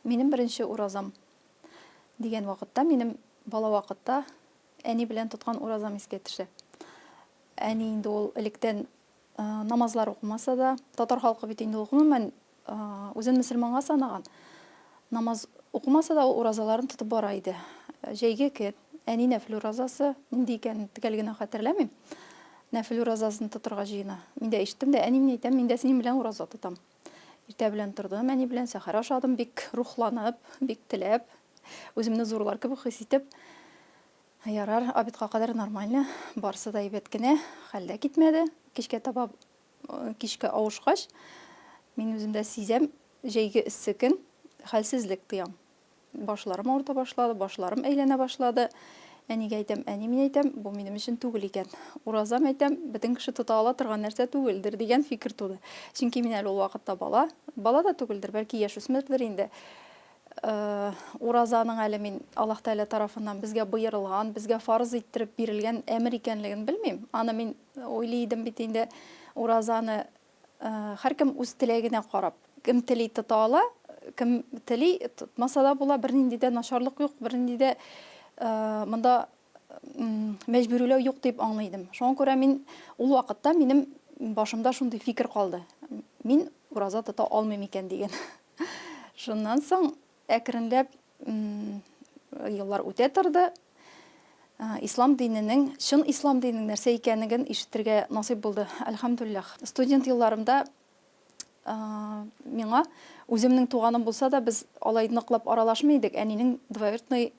Минем беренче уразам дигән вакытта минем бала вакытта әни белән тоткан уразам искә төшә. Әни инде ул электән намазлар укымаса да, татар халкы бит инде ул гомумән үзен мөселманга санаган. Намаз укымаса да ул уразаларын тотып бара иде. Җәйге көн, әни нәфел уразасы, нинди икәнен төгәл генә хәтерләмим. Нәфел уразасын тотырга җыена. Мин дә ишеттем дә, әни, мин әйтәм, мин дә синең белән ураза тотам. Иртә белән тордым, әни белән сәхәр ашадым, бик рухланып, бик теләп, үземне зурлар кебек хис итеп. Ярар, обедка кадәр нормально, барысы да әйбәт кенә, хәл дә китмәде. Кичкә таба, кичкә авышкач, мин үзем дә сизәм, җәйге эссе көн, хәлсезлек тоям. Башларым авырта башлады, башларым әйләнә башлады. Әнигә әйтәм, әни, мин әйтәм, бу минем өчен түгел икән. Уразам әйтәм, бөтен кеше тота ала торган нәрсә түгелдер дигән фикер туды. Чөнки мин әле ул вакытта бала, бала да түгелдер, бәлки яшүсмердер инде. Уразаның әле мин Аллаһ Тәгалә тарафыннан безгә боерылган, безгә фарыз иттереп бирелгән әмер икәнлеген белмим. Аны мин уйлый идем бит инде, уразаны Һәркем үз теләгенә карап, кем тели тота ала, кем тели тотмаса да була, бернинди дә начарлык юк, бернинди дә монда мәҗбүриләү юк дип аңлый идем. Шуңа күрә мин ул вакытта минем башымда шундый фикер калды. Мин ураза тота алмыйм икән дигән. Шуннан соң Әкренләп еллар үтә торды. Ислам диненең, чын ислам диненең нәрсә икәнлеген ишетергә насыйп булды. Әлхәмдүлилләһ. Студент елларымда миңа үземнең туганым булса да, без алай ныклап аралашмый идек. Әнинең двоюродный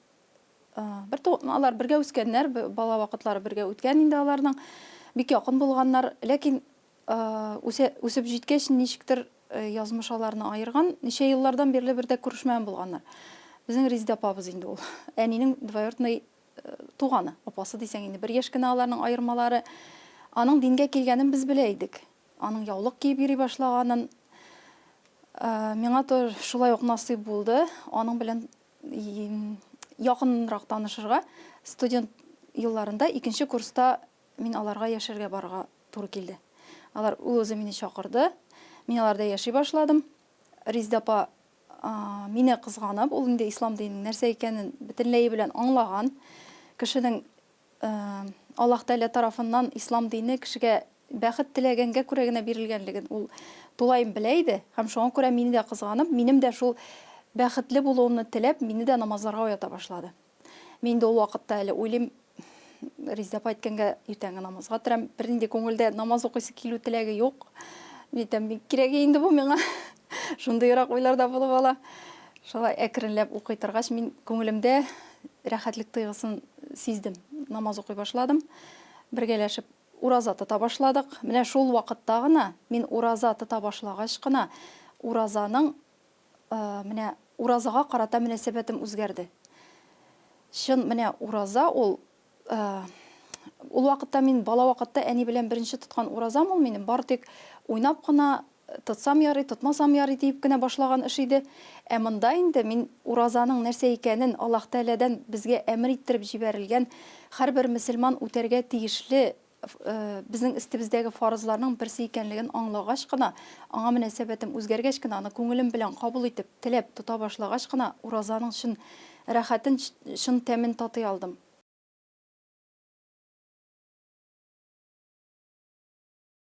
бер алар бергә үскәннәр, бала вакытлары бергә үткән инде аларның. Бик якын булганнар. Ләкин Үсә, үсеп җиткәч, ничектер язмыш аларны аерган. Ничә еллардан бирле бер дә күрешмәгән булганнар. Безнең Резидә апабыз инде ул. Әнинең двоюродный туганы, апасы дисәң инде, бер яшь кенә аларның аермалары. Аның дингә килгәнен без белә идек. Аның яулык киеп йөри башлаганын. Миңа то шулай ук насыйп булды. Аның белән якынрак танышырга. Студент елларында икенче курста Мин аларга яшәргә барырга туры килде. Алар ул үзе мине чакырды. Мин аларда яши башладым. Резидә апа мине кызганып, ул инде ислам диненең нәрсә икәнен бөтенләе белән аңлаган. Кешенең Аллаһ Тәгалә тарафыннан ислам дине кешегә бәхет теләгәнгә күрә генә бирелгәнлеген ул тулаем белә иде. Һәм шуңа күрә мине дә кызганып, минем дә шул бәхетле булуымны теләп, мине дә намазларга уята башлады. Мин инде ул вакытта әле уйлыйм, Резидә апа әйткәнгә иртәнге намазга торам. Бернинди күңелдә намаз укыйсы килү теләге юк. Мин әйтәм, бик кирәк инде бу миңа. Шундыйрак уйлар да булып ала. Шулай әкренләп укый торгач, мин күңелемдә рәхәтлек тойгысын сиздем. Намаз укый башладым. Бергәләшеп ураза тота башладык. Менә шул вакытта гына, мин ураза тота башлагач кына, уразаның Менә уразага карата мөнәсәбәтем үзгәрде. Чын менә ураза ул ул вакытта мин бала вакытта әни белән беренче тоткан уразам ул минем бары тик уйнап кына тотсам ярый, тотмасам ярый диеп кенә башлаган эш иде. Ә монда инде мин уразаның нәрсә икәнен Аллаһ Тәгаләдән безгә әмер иттереп җибәрелгән һәрбер мөселман үтәргә тиешле безнең өстебездәге фарызларның берсе икәнлеген аңлагач кына, аңа мөнәсәбәтем үзгәргәч кенә, аны күңелем белән кабул итеп, теләп тота башлагач кына, уразаның чын рәхәтен, чын тәмен татый алдым.